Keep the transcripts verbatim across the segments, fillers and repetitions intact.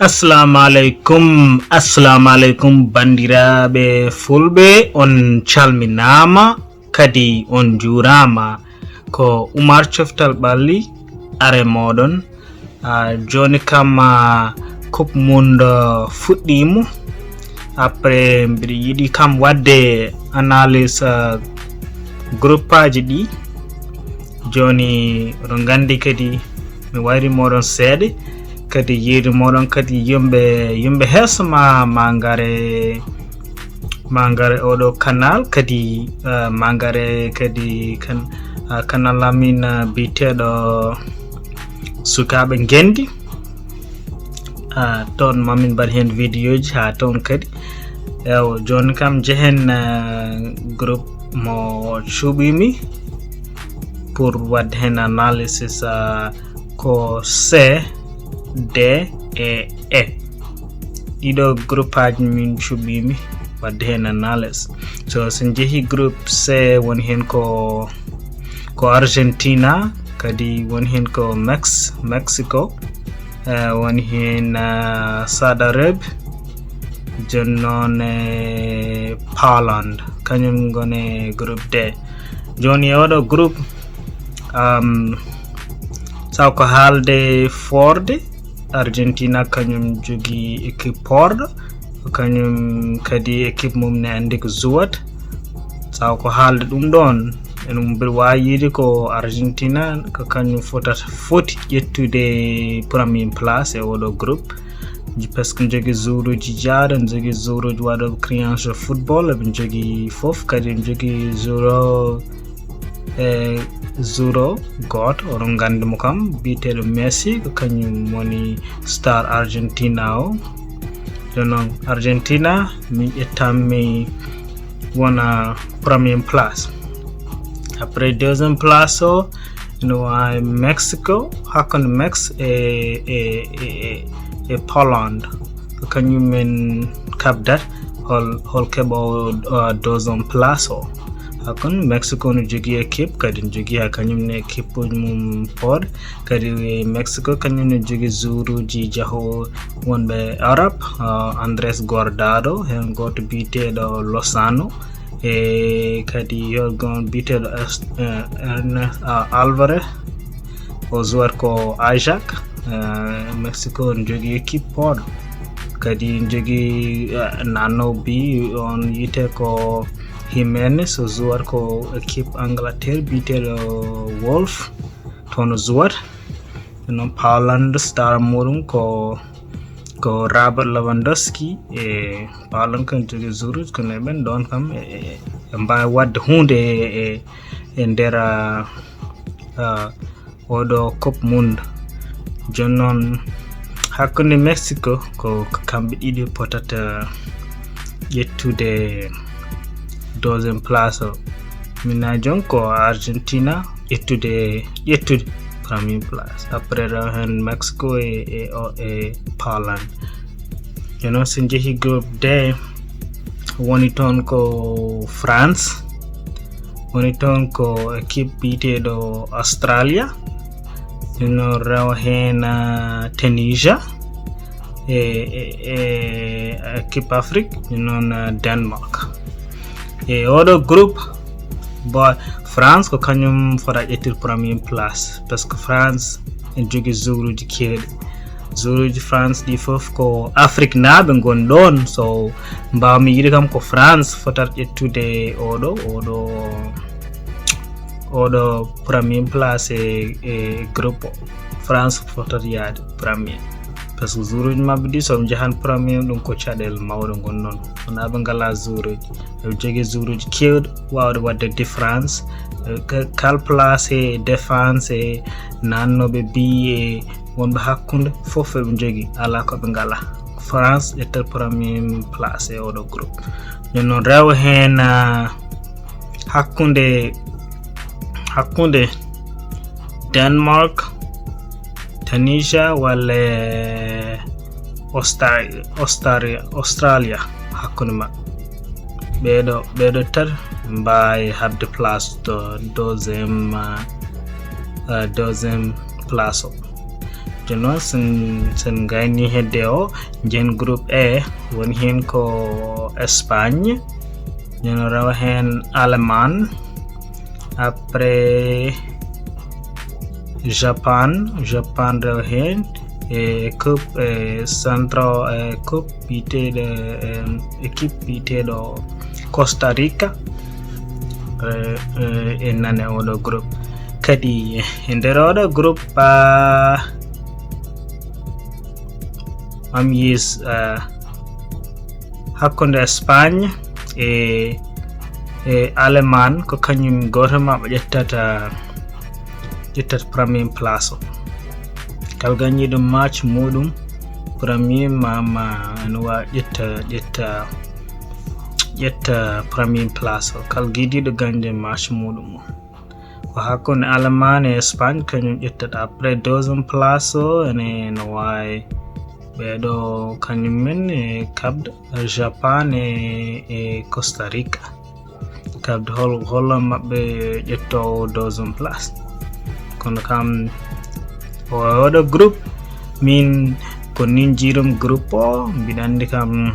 Assalamu aleykum, assalamu aleykum, banndiraaɓe fulɓe, on calminaama, kadi on njuuraama. Ko Oumar Coftal Ɓalli, are mooɗon. Ah, jooni kam, ah, Coupe Monde, ah, fuɗɗiima. Après, mbiɗa yiɗi kam waɗde analyse, ah, groupaaji ɗi. Jooni, oɗon nganndi kadi, mi wayri mooɗon seeɗa, kadi yiide mooɗon kadi yimɓe, yimɓe heeso ma, ma ngare, ma ngare oɗo canal, kadi, ah, ma ngare kadi kan-, ah, canal amin, ah, biyeteeɗo Sukaaɓe Ngenndi. Ah, toon mamin mbaɗ heen vidéoji haa toon kadi. Ewa, jooni kam njehen, ah, groupe mo cuɓiimi pour waɗde heen analysis, ah, ko C, D e E. Ɗiɗo groupaaji min cuɓiimi waɗde heen analyse. So, so njehii groupe C, woni heen ko, ko Argentina, kadi woni heen ko Mex-, Mexico, eh, woni heen, eh, Saudi Arabia, jooni noon, eh, Poland, kañum ngoni e groupe D. Jooni e oɗo groupe, am, saw ko haalde foorde, Argentina kañum jogii équipe poorɗo, ko kañum kadi équipe mum ne anndi ko joueur. Saw ko haalde ɗum ɗoon, en mbiɗa waawi yiide ko Argentina ko kañum fotata, foti ƴettude premier place e oɗo groupe. Parce que njogii joueuruuji jaaɗo, njogii joueuruuji waɗooɓe création football, eɓe njogii fof, kadi eɓe njogii joueur, e joueur gooto, oɗon nganndi mo kam, biyeteeɗo Messi, ko kañum woni star Argentina o. Jooni noon, Argentina, min ƴettanmi wona premier place. Après, deuxième place o, ina waawi Mexico, hakkunde Mex e, e, e, e, e Poland. Ko kañum min kaɓdat hol, hol keɓoowo, uh, deuxième place o. Hakkunde Mexico no jogii équipe, kadi no jogii haa kañum ne équipe uji mum poorɗi. Kadi Mexico kañum no jogii joueuruuji jahoowo wonɓe Europe, uh, Andres Guardado, heen gooto biyeteeɗo Lozano, e kadi heen gooto biyeteeɗo Es-, eh, Ernest, ah, Alvarez, o joueur ko Ajax, eh, Mexico no jogii équipe poorɗo. Kadi no jogii, eh, naatnoowo bi on yiite ko Jimenez, o joueur ko équipe Angleterre, biyeteeɗo Wolves, toon o joueur. Noon Poland star muɗum ko, ko Robert Lewandowski, e Poland kam jogii joueuruuji, kono e ɓen ɗoon kam e, e, e mbaawi waɗde huunde e, e, e nder, ah, ah, oɗo Coupe Monde. Jooni noon, hakkunde Mexico ko, ko kamɓe ɗiɗi potata ƴettude deuxième place o. Minna jooni ko Argentina ƴettude, ƴettude premier place. Après ɗo heen Mexico e, e, o, e Poland. Jooni noon, so njehii groupe D, woni toon ko France, woni toon ko équipe biyeteeɗo Australia, jooni noon rewa heen, ah, Tunisia, e, e, e équipe Afrique, jooni noon, ah, Denmark. E oɗo groupe, bo France ko kañum fota ƴettude premier place, parce que France ene jogii joueuruuji keewɗi. Joueuruuji France ɗi fof ko Afriknaaɓe ngoni ɗoon. So mbaawmi yiide kam ko France fotata ƴettude oɗo, oɗo, oɗo premier place e, e groupe o. France fotata yaade premier. Parce que joueuruuji maɓɓe ɗi, so ɓe njahan premier, ɗum ko caɗeele mawɗe ngoni noon. Wonaa ɓe ngalaa joueuruuji. Eɓe jogii joueuruuji keewɗi waawde waɗde différence. Eh, ka-, kala place e défense e naatnooɓe bi e wonɓe hakkunde, fof eɓe njogii, alaa ko ɓe ngalaa. France ƴettat premier place e oɗo groupe. Jooni noon, rewa heen, ah, hakkunde, hakkunde Denmark, Tunisia walla Australia, Australia, Australia hakkunde maɓɓe. Ɓeeɗo, ɓeeɗo tato mbaawi haɓde place to deuxième, ah, ah, deuxième place o. Jooni noon, sen, sen ngayni hedde o, njen groupe E, woni heen ko Espagne, nden rewa heen Allemagne, après Japan, Japan rewa heen, e coupe, e centro, e coupe biyeteeɗo, e équipe biyeteeɗo Costa Rica, e, e, e nane oɗo groupe. Kadi e nder oɗo groupe, ah, am yis, ah, hakkunde Espagne e, e Allemagne, ko kañum gooto maɓɓe ƴettata, ƴettata premier place o. Kala gañiiɗo match muɗum, premier ma, ma ene waawi ƴetta, ƴetta, ƴetta premier place o. Kala gidiiɗo gañde match muɗum o. Ko hakkunde Allemagne e Espagne, kañum ƴettata. Après deuxième place o, ene no waawi ɓeeɗo kañum men e Cap, Japan e, e Costa Rica. Cap hol, hol maɓɓe ƴettoowo deuxième place. Kono kam, o oɗo groupe, min ko nin jiirum groupe o, mbiɗa anndi kam,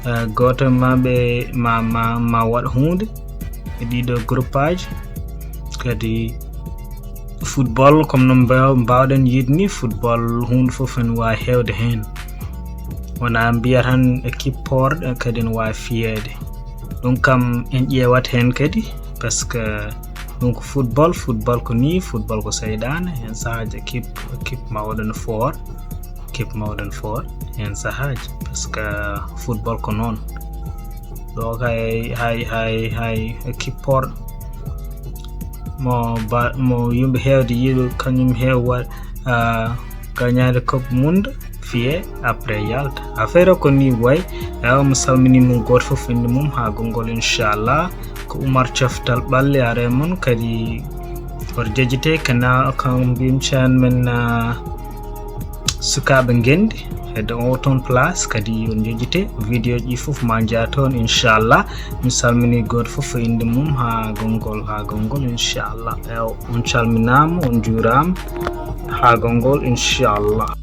eh, gooto maɓɓe ma, ma, ma waɗ huunde e ɗiɗo groupe aji. Kadi football, comme no mbaw-, mbawɗen yiide ni, football huunde fof ene waawi heewde heen. Wonaa mbiya tan équipe poorɗe kadi ene waawi fiyeede. Ɗum kam en ƴeewat heen kadi, parce que ɗum ko football, football ko nii, football ko seyɗaane, heen sahaaji équipe, équipe mawɗo no foor, équipe mawɗo no foor, heen sahaaji, parce que football ko noon. Ɗo kay hay, hay, hay équipe poorɗo mo ba-, mo yimɓe heewde yiɗo, kañum heew wa-, ah, gañaade coupe mum, fiye, après yalta. Affaire o ko ni wayi. Ewa, mi salmini mon gooto fof innde mum haa gonngol, inchallah. Ko Oumar Coftal Ɓalli are mon, kadi oto jejjite kana kam mbim chaîne men, ah, Sukaaɓe Ngenndi, hedde o toon place, kadi on jejjite. Vidéo ji fof ma njaa toon, inchallah. Mi salmini gooto fof e innde mum haa gonngol, haa gonngol, inchallah. Ewa, on calminaama, on njuuraama. Haa gonngol, inchallah.